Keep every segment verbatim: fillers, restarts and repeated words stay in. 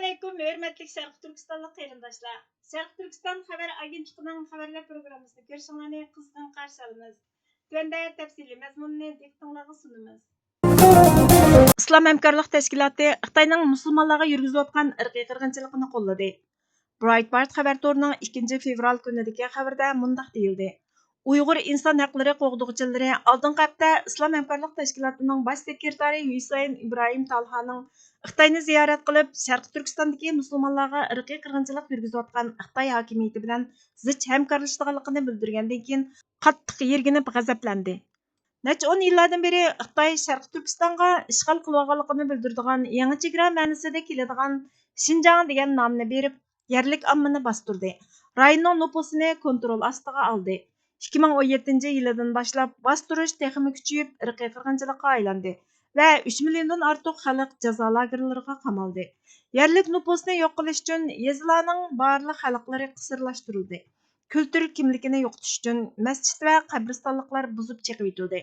ئەسسالامۇئەلەيكۇم، ھۆرمەتلىك شەرقىي تۈركىستانلىق قېرىنداشلار! شەرقىي تۈركىستان خەۋەر ئاگېنتلىقىنىڭ خەۋەرلەر پروگراممىسىنى كۆرۈشۈڭلارنى قىزغىن قارشى ئالىمىز. تۆۋەندە تەپسىلىي مەزمۇننى دىققىتىڭلارغا سۇنىمىز. ئىسلام ھەمكارلىق تەشكىلاتى خىتاينىڭ مۇسۇلمانلارغا يۈرگۈزۈۋاتقان ئىرقىي قىرغىنچىلىقىنى قوللىدى. برايتبارت خەۋەر تورىنىڭ ئىككىنچى فېۋرال كۈنىدىكى خەۋىرىدە مۇنداق دېيىلدى: ئۇيغۇر ئىنسان ھەقلىرى قوغدىغۇچىلىرى ئالدىنقى ھەپتە ئىسلام ھەمكارلىق تەشكىلاتىنىڭ باش سېكرېتارى ھۈسەيىن ئىبراھىم تالھانىڭ خىتاينى زىيارەت قىلىپ، شەرقىي تۈركىستاندىكى مۇسۇلمانلارغا ئىرقىي قىرغىنچىلىق يۈرگۈزۈۋاتقان خىتاي ھاكىمىيىتى بىلەن زىچ ھەمكارلىشىدىغانلىقىنى بىلدۈرگەندىن كېيىن، قاتتىق يىرگىنىپ غەزەپلەندى. نەچچە ئون يىللاردىن بېرى خىتاي شەرقىي تۈركىستانغا ئىشغال قىلىۋالغانلىقىنى بىلدۈرىدىغان يېڭى چېگرا مەنىسىدە كېلىدىغان شىنجاڭ دېگەن نامنى بېرىپ، يەرلىك ئاممىنى باستۇردى. رايوننىڭ نوپۇسىنى كونترول ئاستىغا ئالدى. ئىككى مىڭ ئون يەتتىنچى يىلىدىن باشلاپ باستۇرۇش تېخىمۇ كۈچىيىپ، ئىرقىي قىرغىنچىلىققا ئايلاندى ۋە ئۈچ مىليوندىن ئارتۇق خەلق جازا لاگېرلىرىغا قامالدى. يەرلىك نوپۇسنى يوق قىلىش ئۈچۈن يېزىلارنىڭ بارلىق خەلقلىرى قىسىرلاشتۇرۇلدى. كۈلتۈر كىملىكىنى يوقىتىش ئۈچۈن مەسچىت ۋە قەبرىستانلىقلار بۇزۇپ چېقىۋېتىلدى.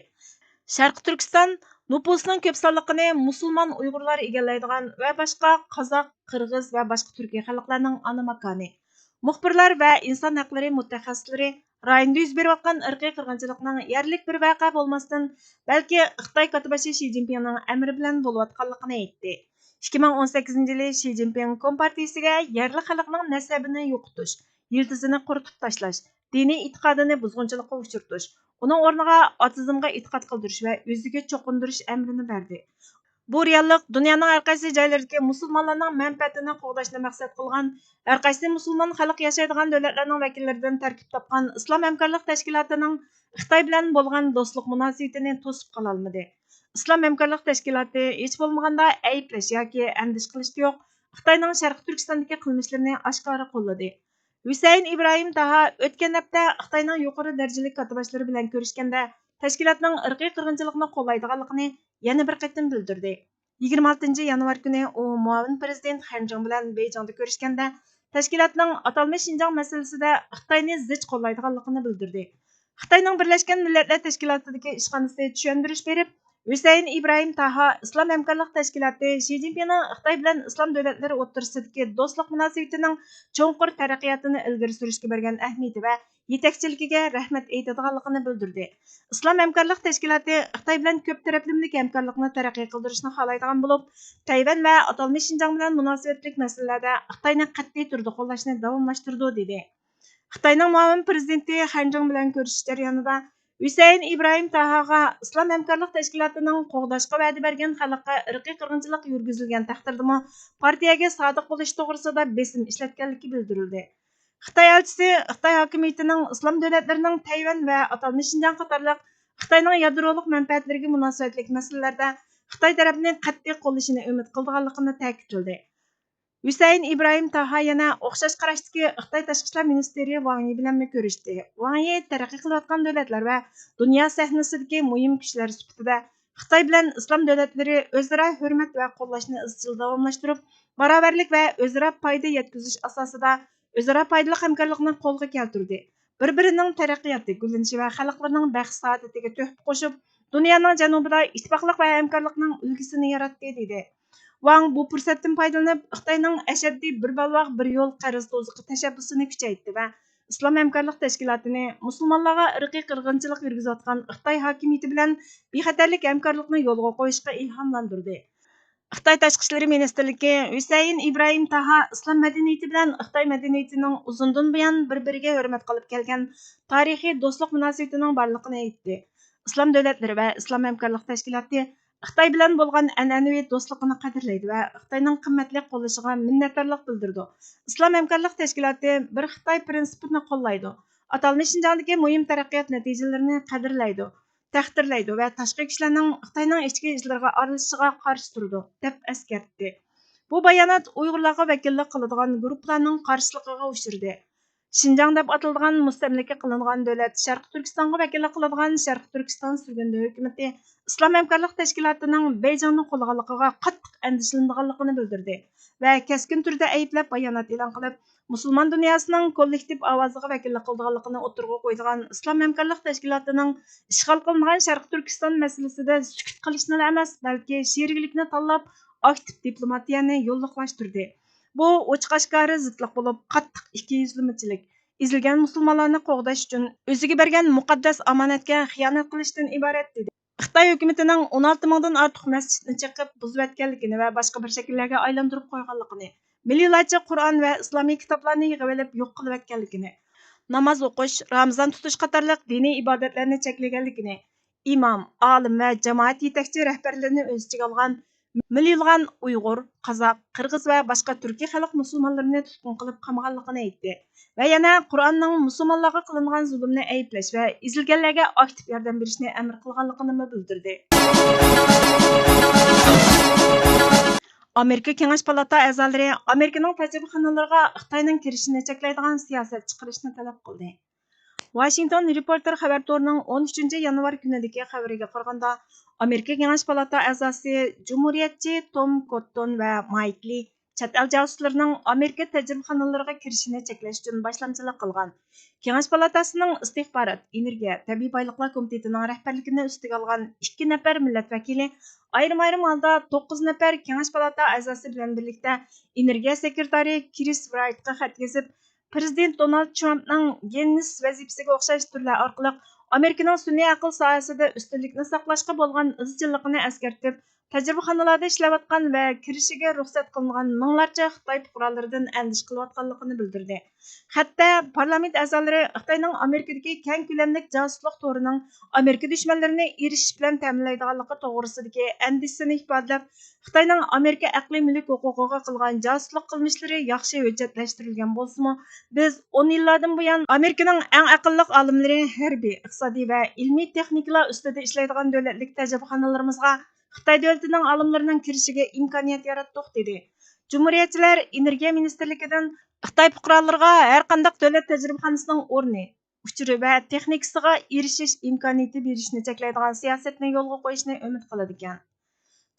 شەرقىي تۈركىستان نوپۇسنىڭ كۆپ سانلىقىنى مۇسۇلمان ئۇيغۇرلار ئىگىلەيدىغان ۋە باشقا قازاق، قىرغىز ۋە باشقا تۈركىي خەلقلەرنىڭ ئانا ماكانى. مۇخبىرلار ۋە ئىنسان ھەقلىرى مۇتەخەسسىسلىرى رايوندا يۈز بېرىۋاتقان ئىرقىي قىرغىنچىلىقنىڭ يەرلىك بىر ۋەقە بولماستىن، بەلكى خىتاي كاتتىباشى شى جىنپىڭنىڭ ئەمرى بىلەن بولۇۋاتقانلىقىنى ئېيتتى. ئىككى مىڭ ئون سەككىزىنچى يىلى شى جىنپىڭ كومپارتىيىسىگە يەرلىك خەلقنىڭ نەسەبىنى يوقىتىش، يىلتىزىنى قۇرۇتۇپ تاشلاش، دىنىي ئېتىقادىنى بۇزغۇنچىلىققا ئۇچرىتىش، ئۇنىڭ ئورنىغا ئاتېئىزمغا ئېتىقاد قىلدۇرۇش ۋە ئۆزىگە چوقۇندۇرۇش ئەمرىنى بەردى. بۇ رېئاللىق دۇنيانىڭ ھەرقايسى جايلىرىدىكى مۇسۇلمانلارنىڭ مەنپەئەتىنى قوغداشنى مەقسەت قىلغان، ھەرقايسى مۇسۇلمان خەلق ياشايدىغان دۆلەتلەرنىڭ ۋەكىللىرىدىن تەركىب تاپقان ئىسلام ھەمكارلىق تەشكىلاتىنىڭ خىتاي بىلەن بولغان دوستلۇق مۇناسىۋىتىنى توسۇپ قالالمىدى. ئىسلام ھەمكارلىق تەشكىلاتى ھېچ بولمىغاندا ئەيىبلەش ياكى ئەندىشە قىلىشتا يوق، خىتاينىڭ شەرقىي تۈركىستاندىكى قىلمىشلىرىنى ئاشكارا قوللىدى. ھۈسەيىن ئىبراھىم تاھا ئۆتكەن ھەپتە خىتاينىڭ يۇقىرى دەرىجىلىك كاتتىباشلىرى بىلەن كۆرۈشكەندە، تەشكىلاتنىڭ ئىرقىي قىرغىنچىلىقنى قوللايدىغانلىقىنى يەنە بىر قېتىم بىلدۈردى. يىگىرمە ئالتىنچى يانۋار كۈنى ئۇ مۇئاۋىن پىرېزىدېنت خەنجىڭ بىلەن بېيجىڭدا كۆرۈشكەندە، تەشكىلاتنىڭ ئاتالمىش شىنجاڭ مەسىلىسىدە خىتاينى زىچ قوللايدىغانلىقىنى بىلدۈردى. خىتاينىڭ بىرلەشكەن مىللەتلەر تەشكىلاتىدىكى ئىشخانىسى چۈشەندۈرۈش بېرىپ، ھۈسەيىن ئىبراھىم تاھا ئىسلام ھەمكارلىق تەشكىلاتى شى جىنپىڭنىڭ خىتاي بىلەن ئىسلام دۆلەتلىرى ئوتتۇرىسىدىكى دوستلۇق مۇناسىۋىتىنىڭ چوڭقۇر تەرەققىياتىنى ئىلگىرى سۈرۈشكە بەرگەن ئەھمىيىتى ۋە يېتەكچىلىكىگە رەھمەت ئېيتىدىغانلىقىنى بىلدۈردى. ئىسلام ھەمكارلىق تەشكىلاتى خىتاي بىلەن كۆپ تەرەپلىمىلىك ھەمكارلىقنى تەرەققىي قىلدۇرۇشنى خالايدىغان بولۇپ، تەيۋەن ۋە ئاتالمىش شىنجاڭ بىلەن مۇناسىۋەتلىك مەسىلىلەردە خىتاينى قەتئىي تۈردە قوللاشنى داۋاملاشتۇرىدۇ، دېدى. خىتاينىڭ مۇئاۋىن پىرېزىدېنتى خەنجىڭ بىلەن كۆرۈشۈش جەريانىدا ھۈسەيىن ئىبراھىم تاھاغا ئىسلام ھەمكارلىق تەشكىلاتىنىڭ قوغداشقا ۋەدە بەرگەن خەلققە ئىرقىي قىرغىنچىلىق يۈرگۈزۈلگەن تەقدىردىمۇ پارتىيەگە سادىق بولۇش توغرىسىدا بېسىم ئىشلەتكەنلىكى بىلدۈرۈلدى. خىتاي ئەلچىسى خىتاي ھاكىمىيىتىنىڭ ئىسلام دۆلەتلىرىنىڭ تەيۋەن ۋە ئاتالمىش شىنجاڭ قاتارلىق خىتاينىڭ يادرولۇق مەنپەئەتلىرىگە مۇناسىۋەتلىك مەسىلىلەردە خىتاي تەرەپنى قەتئىي قوللىشىنى ئۈمىد قىلىدىغانلىقىنى تەكىتلىدى. ھۈسەيىن ئىبراھىم تاھا يەنە ئوخشاش قاراشتىكى خىتاي تاشقى ئىشلار مىنىستىرى ۋاڭ يى بىلەنمۇ كۆرۈشتى. ۋاڭ يى تەرەققىي قىلىۋاتقان دۆلەتلەر ۋە دۇنيا سەھنىسىدىكى مۇھىم كۈچلەر سۈپىتىدە خىتاي بىلەن ئىسلام دۆلەتلىرى ئۆزئارا ھۆرمەت ۋە قوللاشنى ئىزچىل داۋاملاشتۇرۇپ، باراۋەرلىك ۋە ئۆزئارا پايدا يەتكۈزۈش ئاساسىدا ئۆزئارا پايدىلىق ھەمكارلىقنى قولغا كەلتۈردى. بىر-بىرىنىڭ تەرەققىياتى، گۈللىنىشى ۋە خەلقلىرىنىڭ بەخت-سائادىتىگە تۆھپە قوشۇپ، دۇنيانىڭ جەنۇبىدا ئىتتىپاقلىق ۋە ھەمكارلىقنىڭ ئۈلگىسىنى ياراتتى، دېدى. ۋاڭ بۇ پۇرسەتتىن پايدىلىنىپ، خىتاينىڭ ئەشەددىي بىر بەلباغ، بىر يول قەرز توزۇقى تەشەببۇسىنى كۈچەيتتى ۋە ئىسلام ھەمكارلىق تەشكىلاتىنى مۇسۇلمانلارغا ئىرقىي قىرغىنچىلىق يۈرگۈزۈۋاتقان خىتاي ھاكىمىيىتى بىلەن بىخەتەرلىك ھەمكارلىقنى يولغا قويۇشقا ئىلھاملاندۇردى. خىتاي تاشقى ئىشلىرى مىنىستىرلىكى ھۈسەيىن ئىبراھىم تاھا ئىسلام مەدەنىيىتى بىلەن خىتاي مەدەنىيىتىنىڭ ئۇزۇندىن بۇيان بىر-بىرىگە ھۆرمەت قىلىپ كەلگەن تارىخىي دوستلۇق مۇناسىۋىتىنىڭ بارلىقىنى ئېيتتى. ئىسلام دۆلەتلىرى ۋە ئىسلام ھەمكارلىق تەشكىلاتى خىتاي بىلەن بولغان ئەنئەنىۋى دوستلۇقىنى قەدىرلەيدۇ ۋە خىتاينىڭ قىممەتلىك قوللىشىغا مىننەتدارلىق بىلدۈرىدۇ. ئىسلام ھەمكارلىق تەشكىلاتى بىر خىتاي پىرىنسىپىنى قوللايدۇ. ئاتالمىش شىنجاڭدىكى مۇھىم تەرەققىيات نەتىجىلىرىنى قەدىرلەيدۇ، تەقدىرلەيدۇ ۋە تاشقى كۈچلەرنىڭ خىتاينىڭ ئىچكى ئىشلىرىغا ئارىلىشىشىغا قارشى تۇرىدۇ، دەپ ئەسكەرتتى. بۇ بايانات ئۇيغۇرلارغا ۋەكىللىك قىلىدىغان گۇرۇپپىلارنىڭ قارشىلىقىغا ئۇچرىدى. شىنجاڭ دەپ ئاتىلىدىغان مۇستەملىكە قىلىنغان دۆلەت شەرقىي تۈركىستانغا ۋەكىللىك قىلىدىغان شەرقىي تۈركىستان سۈرگۈندە ھۆكۈمىتى ئىسلام ھەمكارلىق تەشكىلاتىنىڭ بېيجىڭنى قوللىغانلىقىغا قاتتىق ئەندىشىلىنىدىغانلىقىنى بىلدۈردى ۋە كەسكىن تۈردە ئەيىبلەپ بايانات ئېلان قىلىپ، مۇسۇلمان دۇنياسىنىڭ كوللېكتىپ ئاۋازىغا ۋەكىللىك قىلىدىغانلىقىنى ئوتتۇرىغا قويىدىغان ئىسلام ھەمكارلىق تەشكىلاتىنىڭ ئىشغال قىلىنغان شەرقىي تۈركىستان مەسىلىسىدە سۈكۈت قىلىشنىلا ئەمەس، بەلكى شېرىكلىكنى تاللاپ، ئاكتىپ دىپلوماتىيەنى يوللۇقلاشتۇردى. بۇ ئوچۇق-ئاشكارا زىتلىق بولۇپ، قاتتىق ئىككىيۈزلىمىچىلىك، ئېزىلگەن مۇسۇلمانلارنى قوغداش ئۈچۈن ئۆزىگە بەرگەن مۇقەددەس ئامانەتكە خىيانەت قىلىشتىن ئىبارەت، دېدى. خىتاي ھۆكۈمىتىنىڭ ئون ئالتە مىڭدىن ئارتۇق مەسچىتنى چېقىپ، بۇزۇۋەتكەنلىكىنى ۋە باشقا بىر شەكىللەرگە ئايلاندۇرۇپ قويغانلىقىنى، مىليونلارچە قۇرئان ۋە ئىسلامىي كىتابلارنى يىغىۋېلىپ يوق قىلىۋەتكەنلىكىنى، ناماز ئوقۇش، رامىزان تۇتۇش قاتارلىق دىنىي ئىبادەتلەرنى چەكلىگەنلىكىنى، ئىمام، ئالىم ۋە جامائەت يېتەكچى رەھبەرلىرىنى ئۆز ئىچىگە ئالغان مىليونلىغان ئۇيغۇر، قازاق، قىرغىز ۋە باشقا تۈركىي خەلق مۇسۇلمانلىرىنى تۇتقۇن قىلىپ قامىغانلىقىنى ئېيتتى ۋە يەنە قۇرئاننىڭ مۇسۇلمانلارغا قىلىنغان زۇلۇمنى ئەيىبلەش ۋە ئېزىلگەنلەرگە ئاكتىپ ياردەم بېرىشنى ئەمر قىلغانلىقىنىمۇ بىلدۈردى. ئامېرىكا كېڭەش پالاتا ئەزالىرى ئامېرىكىنىڭ تەجرىبىخانىلىرىغا خىتاينىڭ كىرىشىنى چەكلەيدىغان سىياسەت چىقىرىشنى تەلەپ قىلدى. ۋاشىنگتون رېپورتېر خەۋەر تورىنىڭ ئون ئۈچىنچى يانۋار كۈنىدىكى خەۋىرىگە قارىغاندا، ئامېرىكا كېڭەش پالاتا ئەزاسى، جۇمھۇرىيەتچى توم كوتتون ۋە مايك لى چەت ئەل جاسۇسلىرىنىڭ ئامېرىكا تەجرىبىخانىلىرىغا كىرىشىنى چەكلەش ئۈچۈن باشلامچىلىق قىلغان كېڭەش پالاتاسىنىڭ ئىستىخبارات، ئېنېرگىيە، تەبىئىي بايلىقلار كومىتېتىنىڭ رەھبەرلىكىنى ئۈستىگە ئالغان ئىككى نەپەر مىللەت ۋەكىلى ئايرىم-ئايرىم ھالدا توققۇز نەپەر كېڭەش پالاتا ئەزاسى بىلەن بىرلىكتە ئېنېرگىيە سېكرېتارى كرىس ۋرايتقا خەت يېزىپ، پرېزىدېنت دونالد ترامپنىڭ گېننېس ۋەزىپىسىگە ئوخشاش تۈرلەر ئارقىلىق ئامېرىكىنىڭ سۈنئىي ئەقىل ساھەسىدە ئۈستۈنلۈكنى ساقلاشقا بولغان ئىزچىللىقىنى ئەسكەرتىپ، تەجرىبىخانىلاردا ئىشلەۋاتقان ۋە كىرىشىگە رۇخسەت قىلىنغان مىڭلارچە خىتاي پۇقرالىرىدىن ئەندىشە قىلىۋاتقانلىقىنى بىلدۈردى. خەتتە پارلامېنت ئەزالىرى خىتاينىڭ ئامېرىكىدىكى كەڭ كۆلەملىك جاسۇسلۇق تورىنىڭ ئامېرىكا دۈشمەنلىرىنى ئېرىشىش بىلەن تەمىنلەيدىغانلىقى توغرىسىدىكى ئەندىشىسىنى ئىپادىلەپ، خىتاينىڭ ئامېرىكا ئەقلىي مۈلۈك ھوقۇقىغا قىلغان جاسۇسلۇق قىلمىشلىرى ياخشى ھۆججەتلەشتۈرۈلگەن بولسىمۇ، بىز ئون يىللاردىن بۇيان ئامېرىكىنىڭ ئەڭ ئەقىللىق ئالىملىرى، ھەربىي، ئىقتىسادىي ۋە ئىلمىي تېخنىكىلار ئۈستىدە ئىشلەيدىغان دۆلەتلىك تەجرىبىخانىلىرىمىزغا خىتاي دۆلىتىنىڭ ئالىملىرىنىڭ كىرىشىگە ئىمكانىيەت ياراتتۇق، دېدى. جۇمھۇرىيەتچىلەر ئېنېرگىيە مىنىستىرلىكىدىن خىتاي پۇقرالىرىغا ھەرقانداق دۆلەت تەجرىبىخانىسىنىڭ ئورنى، ئۇچۇرى ۋە تېخنىكىسىغا ئېرىشىش ئىمكانىيىتى بېرىشنى چەكلەيدىغان سىياسەتنى يولغا قويۇشنى ئۈمىد قىلىدىكەن.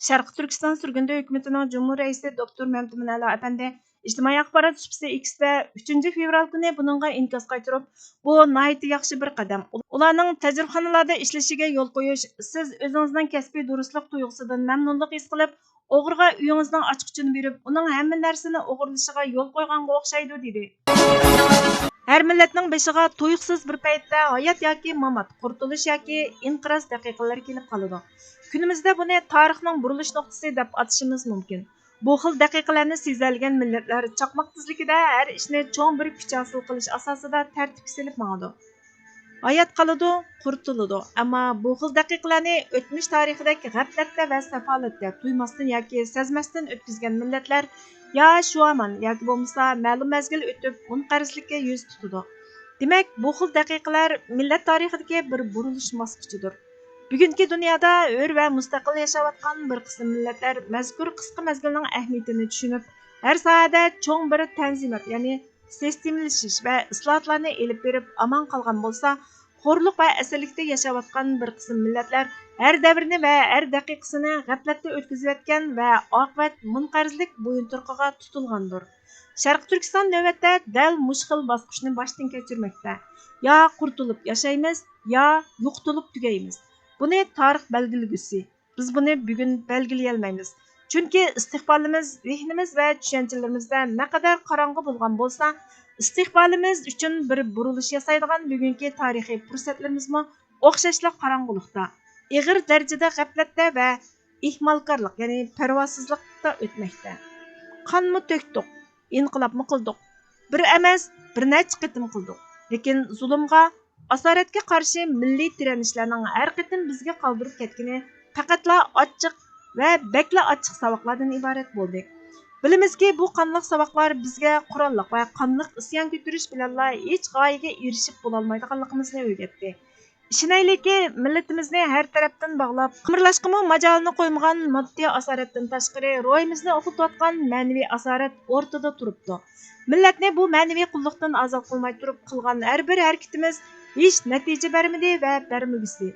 شەرقىي تۈركىستان سۈرگۈندە ھۆكۈمىتىنىڭ جۇمھۇر رەئىسى دوكتور مەمتىمىن ئەلا ئەپەندى ئىجتىمائىي ئاخبارات سۇپىسى ئېكستا ئۈچىنچى فېۋرال كۈنى بۇنىڭغا ئىنكاس قايتۇرۇپ، بۇ ناھايىتى ياخشى بىر قەدەم. ئۇلارنىڭ تەجرىبىخانىلاردا ئىشلىشىگە يول قويۇش سىز ئۆزىڭىزنىڭ كەسپىي دۇرۇسلۇق تۇيغۇسىدىن مەمنۇنلۇق ھېس قىلىپ، ئوغرىغا ئۆيىڭىزنىڭ ئاچقۇچىنى بېرىپ، ئۇنىڭ ھەممە نەرسىنى ئوغرىلىشىغا يول قويغانغا ئوخشايدۇ، دېدى. ھەر مىللەتنىڭ بېشىغا تۇيۇقسىز بىر پەيتتە ھايات ياكى مامات، قۇرتۇلۇش ياكى ئىنقىراز دەقىقىلىرى كېلىپ قالىدۇ. كۈنىمىزدە بۇنى تارىخنىڭ بۇرۇلۇش نۇقتىسى دەپ ئاتىشىمىز مۇمكىن. بۇ خىل دەقىقىلەرنى سېزەلىگەن مىللەتلەر چاقماق تېزلىكىدە ھەر ئىشنى چوڭ بىر كۈچ ھاسىل قىلىش ئاساسىدا تەرتىپكە سېلىپ ماڭىدۇ. ھايات قالىدۇ، قۇرتۇلىدۇ. ئەمما بۇ خىل دەقىقىلەرنى ئۆتمۈش تارىخىدەك غەپلەتتە ۋە سەپالەتتە تۇيماستىن ياكى سەزمەستىن ئۆتكۈزگەن مىللەتلەر يا شۇ ھامان ياكى بولمىسا مەلۇم مەزگىل ئۆتۈپ مۇنقەرزلىككە يۈز تۇتىدۇ. دېمەك، بۇ خىل دەقىقىلەر مىللەت تارىخىدىكى بىر بۇرۇلۇش باسقۇچىدۇر. بۈگۈنكى دۇنيادا ھۆر ۋە مۇستەقىل ياشاۋاتقان بىر قىسىم مىللەتلەر مەزكۇر قىسقا مەزگىلنىڭ ئەھمىيىتىنى چۈشىنىپ، ھەر ساھەدە چوڭ بىر تەنزىمات، يەنى سىستېمىلىشىش ۋە ئىسلاھاتلارنى ئېلىپ بېرىپ ئامان قالغان بولسا، خورلۇق ۋە ئەسىرلىكتە ياشاۋاتقان بىر قىسىم مىللەتلەر ھەر دەۋرنى ۋە ھەر دەقىقىسىنى غەپلەتتە ئۆتكۈزۈۋەتكەن ۋە ئاقىۋەت مۇنقەرزلىك بويۇنتۇرۇقىغا تۇتۇلغاندۇر. شەرقىي تۈركىستان نۆۋەتتە دەل مۇشۇ خىل باسقۇچنى باشتىن كەچۈرمەكتە. يا قۇرتۇلۇپ ياشايمىز، يا يوقىتىلىپ تۈگەيمىز. بۇنى تارىخ بەلگىلىگۈسى. بىز بۇنى بۈگۈن بەلگىلىيەلمەيمىز. چۈنكى ئىستىقبالىمىز، زېھنىمىز ۋە چۈشەنچىلىرىمىزدە نەقەدەر قاراڭغۇ بولغان بولسا، ئىستىقبالىمىز ئۈچۈن بىر بۇرۇلۇش ياسايدىغان بۈگۈنكى تارىخىي پۇرسەتلىرىمىزمۇ ئوخشاشلا قاراڭغۇلۇقتا، ئېغىر دەرىجىدە غەپلەتتە ۋە ئىھمالكارلىق، يەنى پەرۋاسىزلىقتا ئۆتمەكتە. قانمۇ تۆكتۇق، ئىنقىلابمۇ قىلدۇق. بىر ئەمەس، بىر نەچچە قېتىم قىلدۇق. لېكىن زۇلۇمغا، ئاسارەتكە قارشى مىللىي تىرەنىشلەرنىڭ ھەر قېتىم بىزگە قالدۇرۇپ كەتكىنى پەقەتلا ئاچچىق ۋە بەكلا ئاچچىق ساۋاقلاردىن ئىبارەت بولدى. بىلىمىزكى، بۇ قانلىق ساۋاقلار بىزگە قوراللىق ۋە قانلىق ئىسيان كۆتۈرۈش بىلەنلا ھېچ غايىگە ئېرىشىپ بولالمايدىغانلىقىمىزنى ئۆگەتتى. ئىشىنەيلىكى، مىللىتىمىزنى ھەر تەرەپتىن باغلاپ، قىمىرلاشقىمۇ ماجالىنى قويمىغان ماددىي ئاسارەتتىن تاشقىرى، روھىمىزنى ئوخلىتىۋاتقان مەنىۋى ئاسارەت ئورتىدا تۇرۇپتۇ. مىللەتنى بۇ مەنىۋى قۇللۇقتىن ئازاد قىلماي تۇرۇپ قىلغان ھەر بىر ھەرىكىتىمىز ھېچ نەتىجە بەرمىدى ۋە بەرمىگۈسى.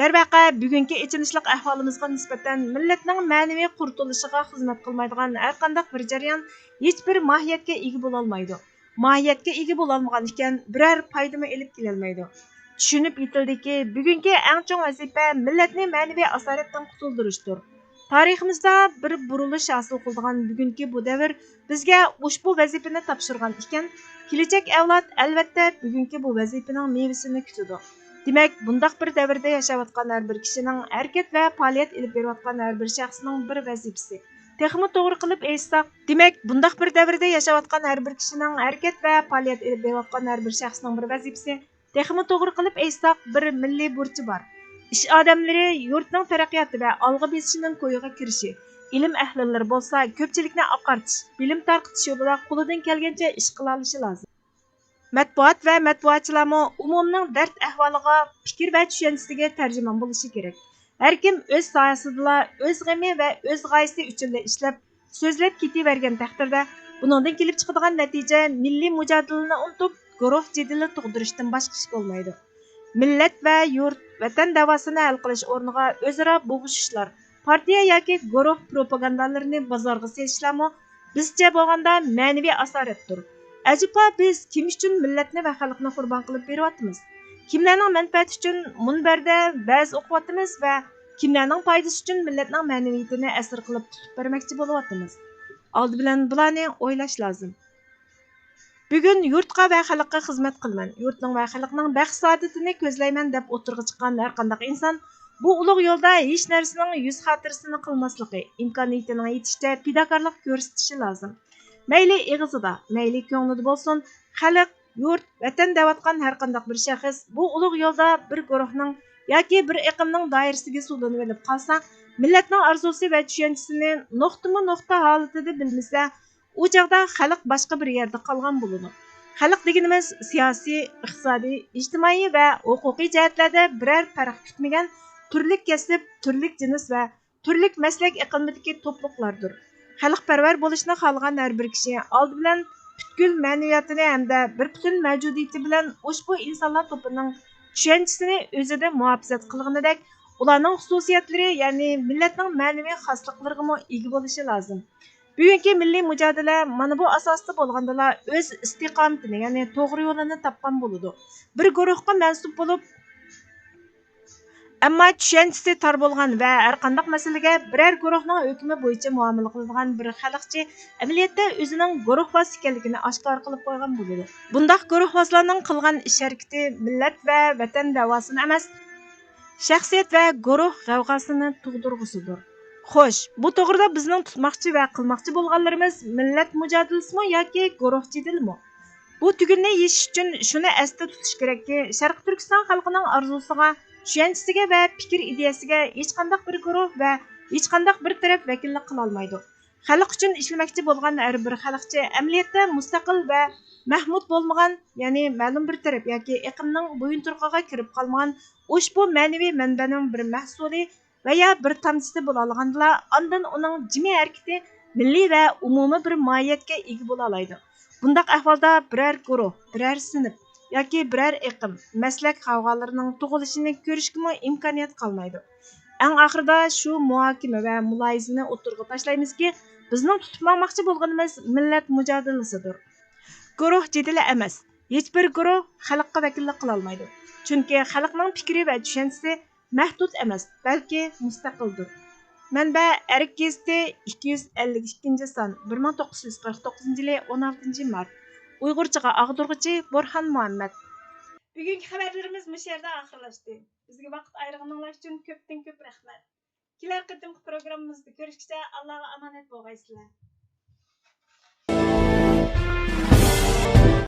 دەرۋەقە، بۈگۈنكى ئېچىنىشلىق ئەھۋالىمىزغا نىسبەتەن، مىللەتنىڭ مەنىۋى قۇرتۇلۇشىغا خىزمەت قىلمايدىغان ھەرقانداق بىر جەريان ھېچبىر ماھىيەتكە ئىگە بولالمايدۇ. ماھىيەتكە ئىگە بولالمىغان ئىكەن، بىرەر پايدىمۇ ئېلىپ كېلەلمەيدۇ. چۈشىنىپ يېتىلدىكى، بۈگۈنكى ئەڭ چوڭ ۋەزىپە مىللەتنى مەنىۋى ئاسارەتتىن قۇتۇلدۇرۇشتۇر. تارىخىمىزدا بىر بۇرۇلۇش ھاسىل قىلىدىغان بۈگۈنكى بۇ دەۋر بىزگە ئۇشبۇ ۋەزىپىنى تاپشۇرغان ئىكەن، كېلىچەك ئەۋلاد، ئەلۋەتتە، بۈگۈنكى بۇ ۋەزىپىنىڭ مېۋىسىنى كۈتىدۇ. دېمەك، بۇنداق بىر دەۋردە ياشاۋاتقان ھەر بىر كىشىنىڭ، ھەرىكەت ۋە پائالىيەت ئېلىپ بېرىۋاتقان ھەر بىر شەخسنىڭ بىر ۋەزىپىسى، تېخىمۇ توغرا قىلىپ ئېيتساق، دېمەك، بۇنداق بىر دەۋردە ياشاۋاتقان ھەر بىر كىشىنىڭ، ھەرىكەت ۋە پائالىيەت ئېلىپ بېرىۋاتقان ھەر بىر شەخسنىڭ بىر ۋەزىپىسى، تېخىمۇ توغرا قىلىپ ئېيتساق، بىر مىللىي بۇرچى بار. ئىش ئادەملىرى يۇرتنىڭ تەرەققىياتى ۋە ئالغا بېسىشىنىڭ كويىغا كىرىشى، ئىلىم ئەھلىلىرى بولسا كۆپچىلىكنى ئاقارتىش، بىلىم تارقىتىش يولىدا قولىدىن كەلگەنچە ئىش قىلالىشى لازىم. مەتبۇئات ۋە مەتبۇئاتچىلارمۇ ئومۇمنىڭ دەرد-ئەھۋالىغا، پىكىر ۋە چۈشەنچىسىگە تەرجىمان بولۇشى كېرەك. ھەركىم ئۆز ساھەسىدىلا، ئۆز غېمى ۋە ئۆز غايىسى ئۈچۈنلا ئىشلەپ، سۆزلەپ كېتىۋەرگەن تەقدىردە، بۇنىڭدىن كېلىپ چىقىدىغان نەتىجە مىللىي مۇجادىلىنى ئۇنتۇپ، گۇرۇھ جېدىلى تۇغدۇرۇشتىن باشقا ئىش بولمايدۇ. مىللەت ۋە يۇرت، ۋەتەن دەۋاسىنى ھەل قىلىش ئورنىغا ئۆزئارا بوغۇشۇشلار، پارتىيە ياكى گۇرۇھ پروپاگاندالىرىنى بازارغا سېلىشلارمۇ بىزچە بولغاندا مەنىۋى ئاسارەتتۇر. ئەجەبا بىز كىم ئۈچۈن مىللەتنى ۋە خەلقنى قۇربان قىلىپ بېرىۋاتىمىز؟ كىملەرنىڭ مەنپەئەتى ئۈچۈن مۇنبەردە ۋەز ئوقۇۋاتىمىز ۋە كىملەرنىڭ پايدىسى ئۈچۈن مىللەتنىڭ مەنىۋىيىتىنى ئەسىر قىلىپ تۇتۇپ بەرمەكچى بولۇۋاتىمىز؟ ئالدى بىلەن بۇلارنى ئويلاش لازىم. بۈگۈن يۇرتقا ۋە خەلققە خىزمەت قىلىمەن، يۇرتنىڭ ۋە خەلقنىڭ بەخت-سائادىتىنى كۆزلەيمەن دەپ ئوتتۇرىغا چىققان ھەرقانداق ئىنسان بۇ ئۇلۇغ يولدا ھېچ نەرسىنىڭ يۈز خاتىرىسىنى قىلماسلىقى، ئىمكانىيىتىنىڭ يېتىشىچە پىداكارلىق كۆرسىتىشى لازىم. مەيلى ئېغىزىدا، مەيلى كۆڭلىدە بولسۇن، خەلق، يۇرت، ۋەتەن دەۋاتقان ھەرقانداق بىر شەخس بۇ ئۇلۇغ يولدا بىر گۇرۇھنىڭ ياكى بىر ئېقىمنىڭ دائىرىسىگە سولىنىۋېلىپ قالسا، مىللەتنىڭ ئارزۇسى ۋە چۈشەنچىسىنى نۇقتىمۇ نۇقتا ھالىتىدە بىلمىسە، ئۇ چاغدا خەلق باشقا بىر يەردە قالغان بولىدۇ. خەلق دېگىنىمىز سىياسىي، ئىقتىسادىي، ئىجتىمائىي ۋە ھوقۇقىي جەھەتلەردە بىرەر پەرق كۈتمىگەن، تۈرلۈك كەسىپ، تۈرلۈك جىنس ۋە تۈرلۈك مەسلەك ئېقىمىدىكى توپلۇقلاردۇر. خەلقپەرۋەر بولۇشنى خالىغان ھەر بىر كىشى ئالدى بىلەن پۈتكۈل مەنىۋىيەتىنى ھەمدە بىر پۈتۈن مەۋجۇدىيىتى بىلەن ئۇشبۇ ئىنسانلار توپىنىڭ چۈشەنچىسىنى ئۆزىدە مۇھاپىزەت قىلغىنىدەك، ئۇلارنىڭ خۇسۇسىيەتلىرى، يەنى مىللەتنىڭ مەنىۋى خاسلىقلىرىغىمۇ ئىگە بولۇشى لازىم. بۈگۈنكى مىللىي مۇجادىلە مانا بۇ ئاساستا بولغاندىلا ئۆز ئىستىقامىتىنى، يەنى توغرا يولىنى تاپقان بولىدۇ. بىر گۇرۇھقا مەنسۇپ بولۇپ، ئەمما چۈشەنچىسى تار بولغان ۋە ھەرقانداق مەسىلىگە بىرەر گۇرۇھنىڭ ھۆكمى بويىچە مۇئامىلە قىلىدىغان بىر خەلقچى ئەمەلىيەتتە ئۆزىنىڭ گۇرۇھۋاز ئىكەنلىكىنى ئاشكارا قىلىپ قويغان بولىدۇ. بۇنداق گۇرۇھۋازلارنىڭ قىلغان ئىش-ھەرىكىتى مىللەت ۋە ۋەتەن دەۋاسىنى ئەمەس، شەخسىيەت ۋە گۇرۇھ غەۋغاسىنى تۇغدۇرغۇسىدۇر. خوش، بۇ توغرىدا بىزنىڭ تۇتماقچى ۋە قىلماقچى بولغانلىرىمىز مىللەت مۇجادىلىسىمۇ ياكى گۇرۇھ جېدىلىمۇ؟ بۇ تۈگۈننى يېشىش ئۈچۈن شۇنى ئەستە تۇتۇش كېرەككى، شەرقىي تۈركىستان خەلقىنىڭ ئارزۇسىغا، چۈشەنچىسىگە ۋە پىكىر ئىدىيەسىگە ھېچقانداق بىر گۇرۇھ ۋە ھېچقانداق بىر تەرەپ ۋەكىللىك قىلالمايدۇ. خەلق ئۈچۈن ئىشلىمەكچى بولغان ھەر بىر خەلقچى ئەمەلىيەتتە مۇستەقىل ۋە مەھمۇد بولمىغان، يەنى مەلۇم بىر تەرەپ ياكى ئېقىمنىڭ بويۇنتۇرۇقىغا كىرىپ قالمىغان ئۇشبۇ مەنىۋى مەنبەنىڭ بىر مەھسۇلى ۋە يا بىر تامچىسى بولالىغاندىلا، ئاندىن ئۇنىڭ جىمى ھەرىكىتى مىللىي ۋە ئومۇمىي بىر ماھىيەتكە ئىگە بولالايدۇ. بۇنداق ئەھۋالدا بىرەر گۇرۇھ، بىرەر سىنىپ ياكى بىرەر ئېقىم، مەسلەك غەۋغالىرىنىڭ تۇغۇلۇشىنى كۆرۈشكىمۇ ئىمكانىيەت قالمايدۇ. ئەڭ ئاخىرىدا شۇ مۇھاكىمە ۋە مۇلاھىزىنى ئوتتۇرىغا تاشلايمىزكى، بىزنىڭ تۇتۇپ ماڭماقچى بولغىنىمىز مىللەت مۇجادىلىسىدۇر. گۇرۇھ جېدىلى ئەمەس، ھېچبىر گۇرۇھ خەلققە ۋەكىللىك قىلالمايدۇ. چۈنكى خەلقنىڭ پىكرى ۋە چۈشەنچىسى مەھدۇد ئەمەس، بەلكى مۇستەقىلدۇر. مەنبە: ئەرك گېزىتى، ئىككى يۈز ئەللىك ئىككىنچى سان، بىر مىڭ توققۇز يۈز قىرىق توققۇزىنچى يىلى ئون ئالتىنچى مارت. ئۇيغۇرچىغا ئاغدۇرغۇچى: بورھان مۇھەممەد. بۈگۈنكى خەۋەرلىرىمىز مۇشۇ يەردە ئاخىرلاشتى. بىزگە ۋاقىت ئايرىغىنىڭلار ئۈچۈن كۆپتىن كۆپ رەھمەت. كېلەر قېتىمقى پروگراممىمىزدا كۆرۈشكىچە ئاللاغا ئامانەت بولغايسىلەر.